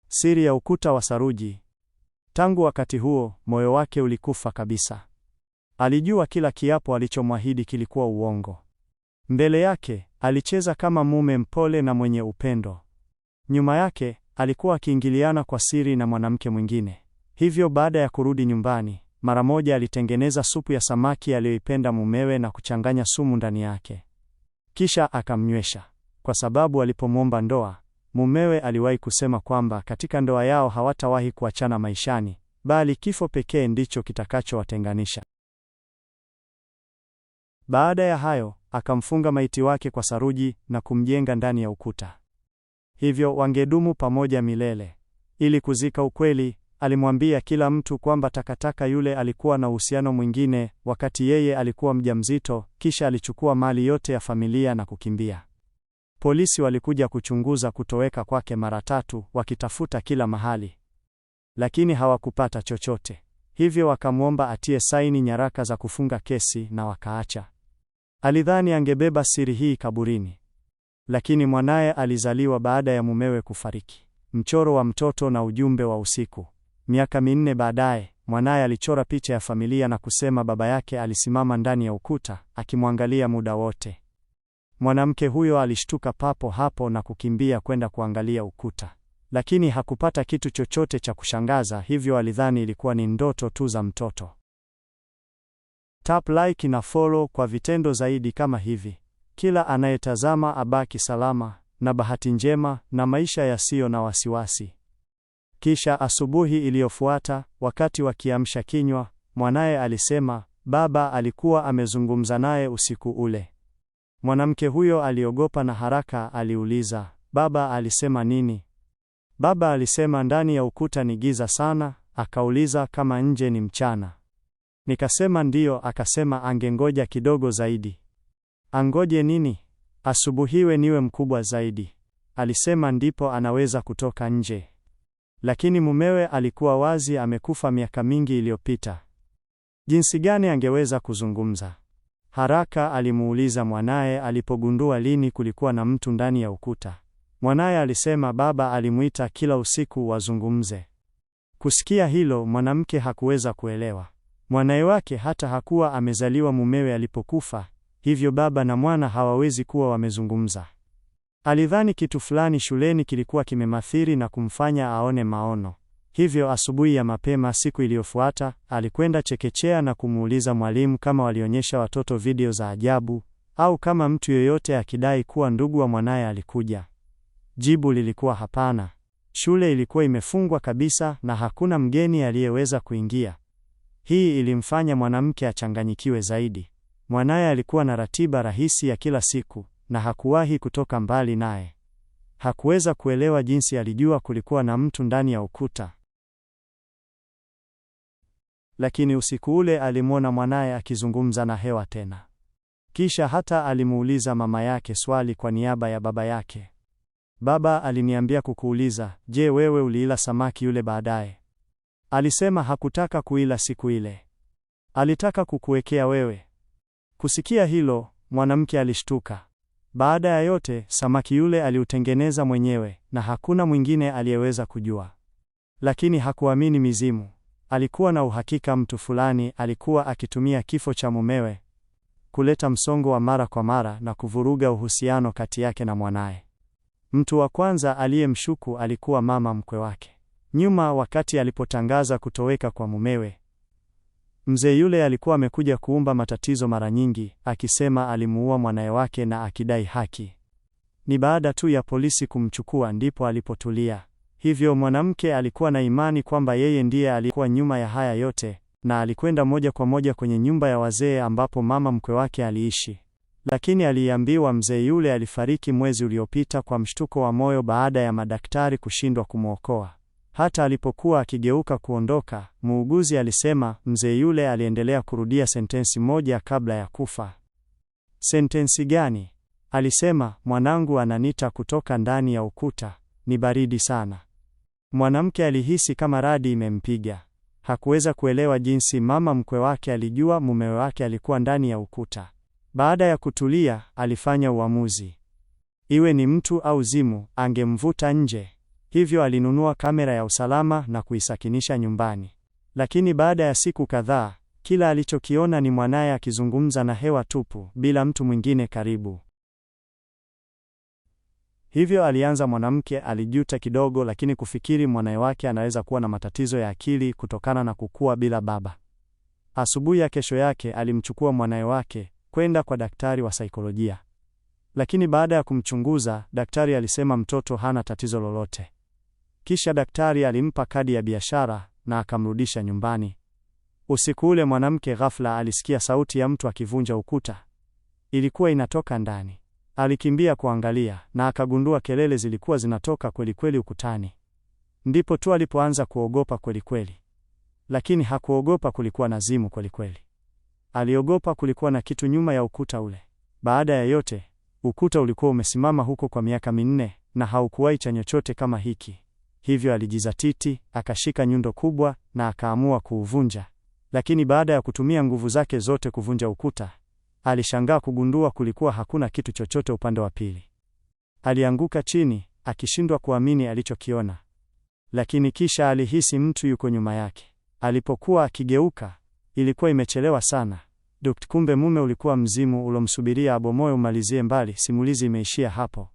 Siri ya ukuta wa saruji. Tangu wakati huo, moyo wake ulikufa kabisa. Alijua kila kiapo alichomwahidi kilikuwa uongo. Mbele yake, alicheza kama mume mpole na mwenye upendo. Nyuma yake, alikuwa akiingiliana kwa siri na mwanamke mwingine. Hivyo baada ya kurudi nyumbani, mara moja alitengeneza supu ya samaki aliyoipenda mumewe na kuchanganya sumu ndani yake. Kisha akamnywesha. Kwa sababu alipomwomba ndoa, mumewe aliwahi kusema kwamba katika ndoa yao hawatawahi kuachana maishani, bali kifo pekee ndicho kitakachowatenganisha. Baada ya hayo, akamfunga maiti wake kwa saruji na kumjenga ndani ya ukuta. Hivyo wangedumu pamoja milele. Ili kuzika ukweli, alimwambia kila mtu kwamba takataka yule alikuwa na uhusiano mwingine wakati yeye alikuwa mjamzito, kisha alichukua mali yote ya familia na kukimbia. Polisi walikuja kuchunguza kutoweka kwake mara tatu, wakitafuta kila mahali, lakini hawakupata chochote. Hivyo wakamwomba atie saini nyaraka za kufunga kesi na wakaacha. Alidhani angebeba siri hii kaburini, lakini mwanaye alizaliwa baada ya mumewe kufariki. Mchoro wa mtoto na ujumbe wa usiku. Miaka 4 baadaye, mwanaye alichora picha ya familia na kusema baba yake alisimama ndani ya ukuta akimwangalia muda wote. Mwanamke huyo alishtuka papo hapo na kukimbia kwenda kuangalia ukuta, lakini hakupata kitu chochote cha kushangaza, hivyo alidhani ilikuwa ni ndoto tu za mtoto. Tap like na follow kwa vitendo zaidi kama hivi. Kila anayetazama abaki salama na bahati njema na maisha yasiyo na wasiwasi. Kisha asubuhi iliyofuata, wakati wa kiamsha kinywa, mwanaye alisema baba alikuwa amezungumza naye usiku ule. Mwanamke huyo aliogopa na haraka aliuliza, baba alisema nini? Baba alisema ndani ya ukuta ni giza sana, akauliza kama nje ni mchana. Nikasema ndiyo, akasema angengoja kidogo zaidi. Angoje nini? Asubuhiwe niwe mkubwa zaidi, alisema, ndipo anaweza kutoka nje. Lakini mumewe alikuwa wazi amekufa miaka mingi iliyopita. Jinsi gani angeweza kuzungumza? Haraka alimuuliza mwanaye alipogundua lini kulikuwa na mtu ndani ya ukuta. Mwanaye alisema baba alimuita kila usiku wazungumze. Kusikia hilo, mwanamke hakuweza kuelewa. Mwanaye wake hata hakuwa amezaliwa mumewe alipokufa, hivyo baba na mwana hawawezi kuwa wamezungumza. Alidhani kitu fulani shuleni kilikuwa kimemathiri na kumfanya aone maono. Hivyo asubuhi ya mapema siku iliyofuata, alikwenda chekechea na kumuuliza mwalimu kama walionyesha watoto video za ajabu au kama mtu yoyote akidai kuwa ndugu wa mwanaye alikuja. Jibu lilikuwa hapana. Shule ilikuwa imefungwa kabisa na hakuna mgeni aliyeweza kuingia. Hii ilimfanya mwanamke achanganyikiwe zaidi. Mwanaye alikuwa na ratiba rahisi ya kila siku na hakuwahi kutoka mbali naye. Hakuweza kuelewa jinsi alijua kulikuwa na mtu ndani ya ukuta. Lakini usiku ule alimwona mwanaye akizungumza na hewa tena. Kisha hata alimuuliza mama yake swali kwa niaba ya baba yake. Baba aliniambia kukuuliza, je, wewe uliila samaki yule baadaye? Alisema hakutaka kuila siku ile. Alitaka kukuwekea wewe. Kusikia hilo, mwanamke alishtuka. Baada ya yote, samaki yule aliutengeneza mwenyewe na hakuna mwingine aliyeweza kujua. Lakini hakuamini mizimu. Alikuwa na uhakika mtu fulani alikuwa akitumia kifo cha mumewe kuleta msongo wa mara kwa mara na kuvuruga uhusiano kati yake na mwanaye. Mtu wa kwanza aliyemshuku alikuwa mama mkwe wake. Nyuma, wakati alipotangaza kutoweka kwa mumewe, mzee yule alikuwa amekuja kuumba matatizo mara nyingi, akisema alimuua mwanaye wake na akidai haki. Ni baada tu ya polisi kumchukua ndipo alipotulia. Hivyo mwanamke alikuwa na imani kwamba yeye ndiye alikuwa nyuma ya haya yote, na alikwenda moja kwa moja kwenye nyumba ya wazee ambapo mama mkwe wake aliishi. Lakini aliambiwa mzee yule alifariki mwezi uliopita kwa mshtuko wa moyo baada ya madaktari kushindwa kumwokoa. Hata alipokuwa akigeuka kuondoka, muuguzi alisema mzee yule aliendelea kurudia sentensi moja kabla ya kufa. Sentensi gani? Alisema, mwanangu ananita kutoka ndani ya ukuta, ni baridi sana. Mwanamke alihisi kama radi imempiga. Hakuweza kuelewa jinsi mama mkwe wake alijua mume wake alikuwa ndani ya ukuta. Baada ya kutulia, alifanya uamuzi. Iwe ni mtu au zimu, angemvuta nje. Hivyo alinunua kamera ya usalama na kuisakinisha nyumbani. Lakini baada ya siku kadhaa, kila alichokiona ni mwanaye akizungumza na hewa tupu bila mtu mwingine karibu. Hivyo alianza mwanamke alijuta kidogo, lakini kufikiri mwanaye wake anaweza kuwa na matatizo ya akili kutokana na kukua bila baba. Asubuhi ya kesho yake alimchukua mwanaye wake kwenda kwa daktari wa saikolojia. Lakini baada ya kumchunguza, daktari alisema mtoto hana tatizo lolote. Kisha daktari alimpa kadi ya biashara na akamrudisha nyumbani. Usiku ule mwanamke ghafla alisikia sauti ya mtu akivunja ukuta. Ilikuwa inatoka ndani. Alikimbia kuangalia na akagundua kelele zilikuwa zinatoka kweli kweli ukutani. Ndipo tu alipoanza kuogopa kweli kweli. Lakini hakuogopa kulikuwa na zimu kweli kweli. Aliogopa kulikuwa na kitu nyuma ya ukuta ule. Baada ya yote, ukuta ulikuwa umesimama huko kwa miaka 4 na haukuwahi cha chochote kama hiki. Hivyo alijizatiti, akashika nyundo kubwa na akaamua kuuvunja. Lakini baada ya kutumia nguvu zake zote kuvunja ukuta, alishangaa kugundua kulikuwa hakuna kitu chochote upande wa pili. Alianguka chini akishindwa kuamini alichokiona. Lakini kisha alihisi mtu yuko nyuma yake. Alipokuwa akigeuka, ilikuwa imechelewa sana. Dkt, kumbe mume ulikuwa mzimu ulomsubiria abomoe umalizie mbali. Simulizi imeishia hapo.